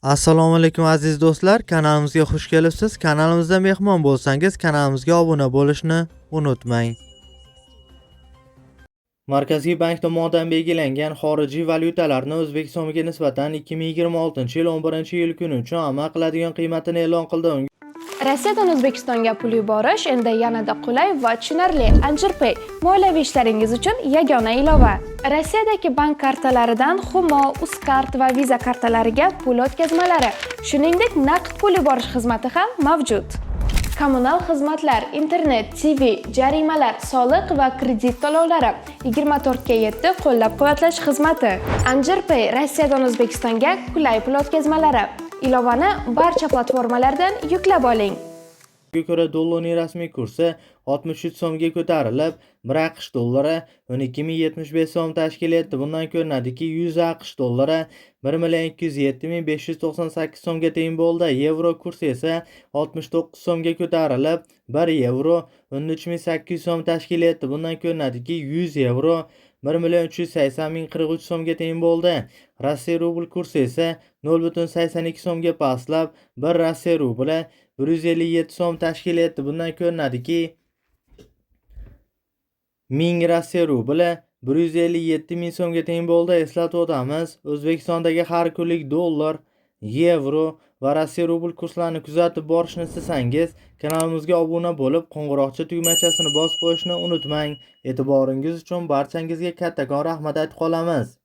Assalomu alaykum, aziz do'stlar, kanalimizga xush kelibsiz. Kanalimizda mehmon bo'lsangiz, kanalimizga obuna bo'lishni unutmang. Markaziy bank tomonidan belgilangan xorijiy valyutalarni o'zbek so'miga nisbatan 2026-yil 11-iyul kuni uchun amal qiladigan qiymatini e'lon qildi. Rossiyadan O'zbekistonga pul yuborish endi yanada qulay va tushunarli. Anjirpay moliyaviy ishlaringiz uchun yagona ilova. Rossiyadagi bank kartalaridan Humo, Uzcard va Visa kartalariga pul o'tkazmalari, shuningdek, naqd pul yuborish xizmati ham mavjud. Kommunal xizmatlar, internet, TV, jarimalar, soliq va kredit to'lovlari, 24 ga 7 qo'llab-quvvatlash xizmati. Anjirpay, Rossiyadan O'zbekistonga qulay pul o'tkazmalari. Ilovani barcha platformalardan yuklab oling. Unga ko'ra, dollarning rasmiy kursi 63 so'mga ko'tarilib, 1 AQSh dollari 12 075 so'm tashkil etdi. Bundan ko'rinadiki, 100 AQSh dollari 1 207 598 so'mga teng bo'ldi. Yevro kursi esa 69 so'mga ko'tarilib, 1 yevro 13 800 so'm tashkil etdi. Bundan ko'rinadiki, 100 yevro 1 380 043 so'mga teng bo'ldi. Rossiya rubl kursi esa 0,82 so'mga pastlab, 1 Rossiya rubli 157 so'm tashkil etdi. Bundan ko'rinadiki, 1000 Rossiya rubli 157 ming so'mga teng bo'ldi. Eslatib o'tamiz, O'zbekistondagi har kunlik dollar, yevro va Rossiya rubl kurslarini kuzatib borishni istasangiz, kanalimizga obuna bo'lib, qo'ng'iroqcha tugmachasini bosib qo'yishni unutmang. E'tiboringiz uchun barchangizga kattakon rahmat aytib qolamiz.